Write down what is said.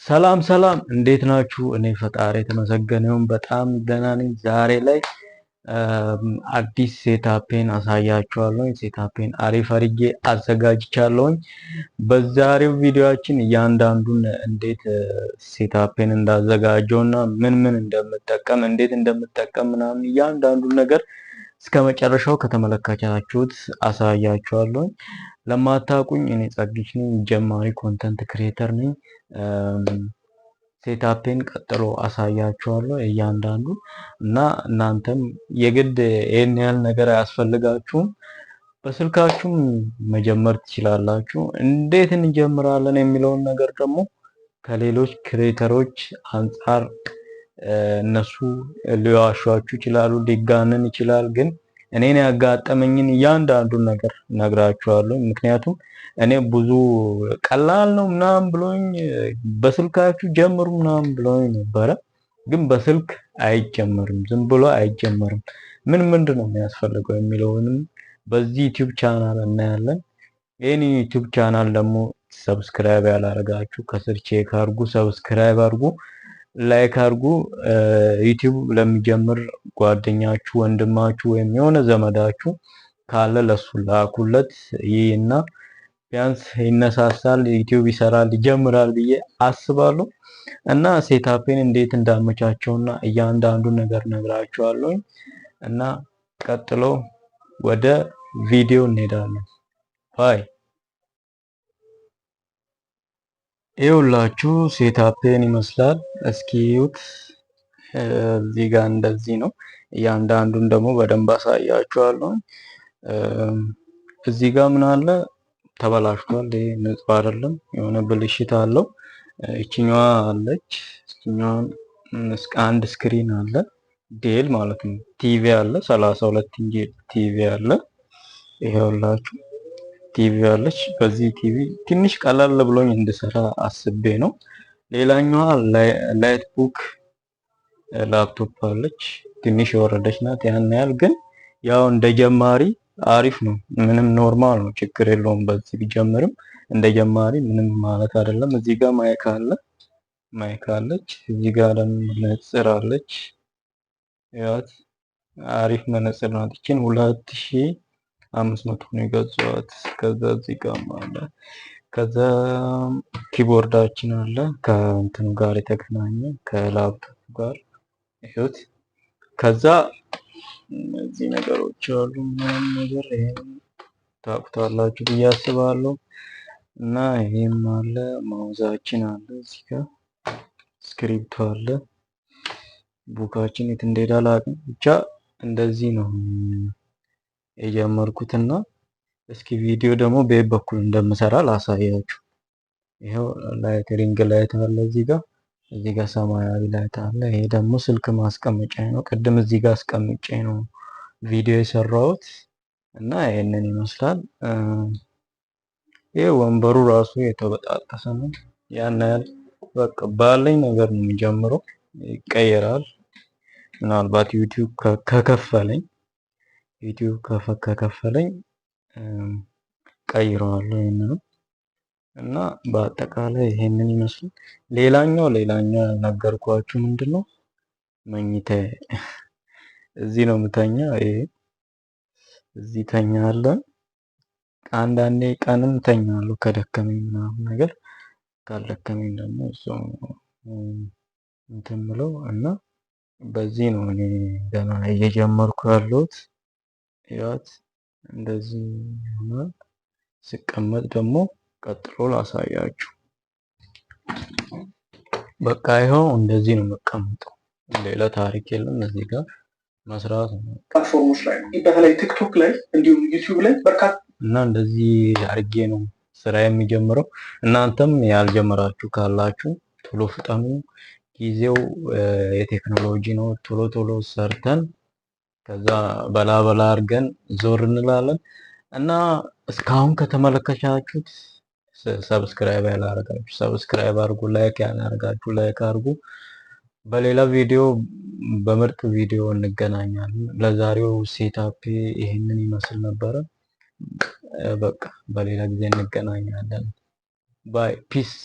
ሰላም ሰላም፣ እንዴት ናችሁ? እኔ ፈጣሪ የተመሰገነ ይሁን በጣም ደህና ነኝ። ዛሬ ላይ አዲስ setup ኤን አሳያችኋለሁ። Setup ኤን አሪፍ አድርጌ አዘጋጅቻለሁኝ። በዛሬው ቪዲዮአችን እያንዳንዱን እንዴት setup ኤን እንዳዘጋጀውና ምን ምን እንደምጠቀም፣ እንዴት እንደምጠቀም ምናምን እያንዳንዱን ነገር እስከ መጨረሻው ከተመለከታችሁት አሳያችኋለሁኝ። ለማታውቁኝ እኔ ጸግሽ ነኝ፣ ጀማሪ content creator ነኝ። Setup ኤን ቀጥሎ አሳያችኋለሁ እያንዳንዱ እና እናንተም የግድ ይሄን ያህል ነገር አያስፈልጋችሁም። በስልካችሁም መጀመር ትችላላችሁ። እንዴት እንጀምራለን የሚለውን ነገር ደግሞ ከሌሎች creator ኦች አንጻር እነሱ ሊዋሿችሁ ይችላሉ፣ ሊጋነን ይችላል። ግን እኔን ያጋጠመኝን እያንዳንዱን ነገር ነግራችኋለሁ። ምክንያቱም እኔ ብዙ ቀላል ነው ምናምን ብሎኝ፣ በስልካችሁ ጀምሩ ምናምን ብሎኝ ነበረ። ግን በስልክ አይጀመርም፣ ዝም ብሎ አይጀመርም። ምን ምንድን ነው የሚያስፈልገው የሚለውንም በዚህ YouTube channel እናያለን። ይህን YouTube channel ደግሞ subscribe ያላረጋችሁ ከስር check አድርጉ፣ subscribe አድርጉ፣ like አድርጉ። YouTube ለሚጀምር ጓደኛችሁ፣ ወንድማችሁ ወይም የሆነ ዘመዳችሁ ካለ ለሱ ላኩለት። ይህና ቢያንስ ይነሳሳል፣ YouTube ይሰራል፣ ይጀምራል ብዬ አስባለሁ። እና setup ኤን እንዴት እንዳመቻቸውና እያንዳንዱ ነገር ነግራችኋለሁ። እና ቀጥሎ ወደ ቪዲዮ እንሄዳለን። Bye። ይኸውላችሁ setup ኤን ይመስላል። እስኪ እዩት። እዚህ ጋር እንደዚህ ነው። እያንዳንዱን ደግሞ በደንብ አሳያችኋለሁ። እዚህ ጋር ምን አለ፣ ተበላሽቷል። ይሄ ንጹህ አይደለም፣ የሆነ ብልሽት አለው። እቺኛዋ አለች። እቺኛዋን አንድ screen አለ፣ Dell ማለት ነው። ቲቪ አለ፣ 32 inch TV አለ። ይሄውላችሁ ቲቪ አለች። በዚህ ቲቪ ትንሽ ቀለል ብሎኝ እንድሰራ አስቤ ነው። ሌላኛዋ Lite Book laptop አለች። ትንሽ የወረደች ናት። ያን ያህል ግን ያው እንደ ጀማሪ አሪፍ ነው። ምንም normal ነው፣ ችግር የለውም። በዚህ ቢጀምርም እንደ ጀማሪ ምንም ማለት አይደለም። እዚህ ጋር mic አለ፣ mic አለች። እዚህ ጋር ደግሞ መነጽር አለች። ያት አሪፍ መነጽር ናት። ይችን 2500 ነው የገዛኋት። ከዛ እዚህ ጋር አለ። ከዛ keyboard ኣችን አለ ከእንትኑ ጋር የተገናኘ ከላፕቶፕ ጋር ይሁት። ከዛ እነዚህ ነገሮች አሉ ምናምን ነገር፣ ይሄን ታውቁታላችሁ ብዬ አስባለሁ። እና ይሄም አለ፣ mouse ኣችን አለ፣ እዚህ ጋር ስክሪፕቱ አለ። Book ኣችን የት እንደሄደ አላውቅም። ብቻ እንደዚህ ነው የጀመርኩትና እስኪ ቪዲዮ ደግሞ በየት በኩል እንደምሰራ ላሳያችሁ። ይሄው light፣ ring light አለ እዚህ ጋር፣ እዚህ ጋር ሰማያዊ light አለ። ይሄ ደግሞ ስልክ ማስቀመጫ ነው። ቅድም እዚህ ጋር አስቀምጬ ነው ቪዲዮ የሰራሁት እና ይሄንን ይመስላል። ይሄ ወንበሩ ራሱ የተበጣጠሰ ነው። ያን ያህል በቃ ባለኝ ነገር ነው የሚጀምረው። ይቀየራል። ምናልባት YouTube ከከፈለኝ ቀይረዋለሁ ይሄንንም። እና በአጠቃላይ ይሄንን ይመስላል። ሌላኛው ያልነገርኳችሁ ምንድነው፣ መኝታ እዚህ ነው የምተኛ። ይሄ እዚህ ተኛለሁ። አንዳንዴ ቀንም ተኛለሁ ከደከመኝ ምናምን ነገር፣ ካልደከመኝ ደግሞ እዛው እንትን ብለው እና በዚህ ነው እኔ ገና እየጀመርኩ ያለሁት። ያት እንደዚህ ይሆናል። ስቀመጥ ደግሞ ቀጥሎ ላሳያችሁ። በቃ ይኸው እንደዚህ ነው የምቀመጠው። ሌላ ታሪክ የለም። እዚህ ጋር መስራት ነው። Platform ኦች ላይ ነው። በተለይ TikTok ላይ እንዲሁም YouTube ላይ በርካታ እና እንደዚህ አድርጌ ነው ስራ የሚጀምረው። እናንተም ያልጀመራችሁ ካላችሁ ቶሎ ፍጠኑ። ጊዜው የቴክኖሎጂ ነው። ቶሎ ቶሎ ሰርተን ከዛ በላ በላ አድርገን ዞር እንላለን። እና እስካሁን ከተመለከታችሁት subscribe ያላረጋችሁ subscribe አድርጉ፣ like ያላረጋችሁ like አድርጉ። በሌላ ቪዲዮ በምርጥ ቪዲዮ እንገናኛለን። ለዛሬው setup ይሄንን ይመስል ነበረ። በቃ በሌላ ጊዜ እንገናኛለን። Bye, peace።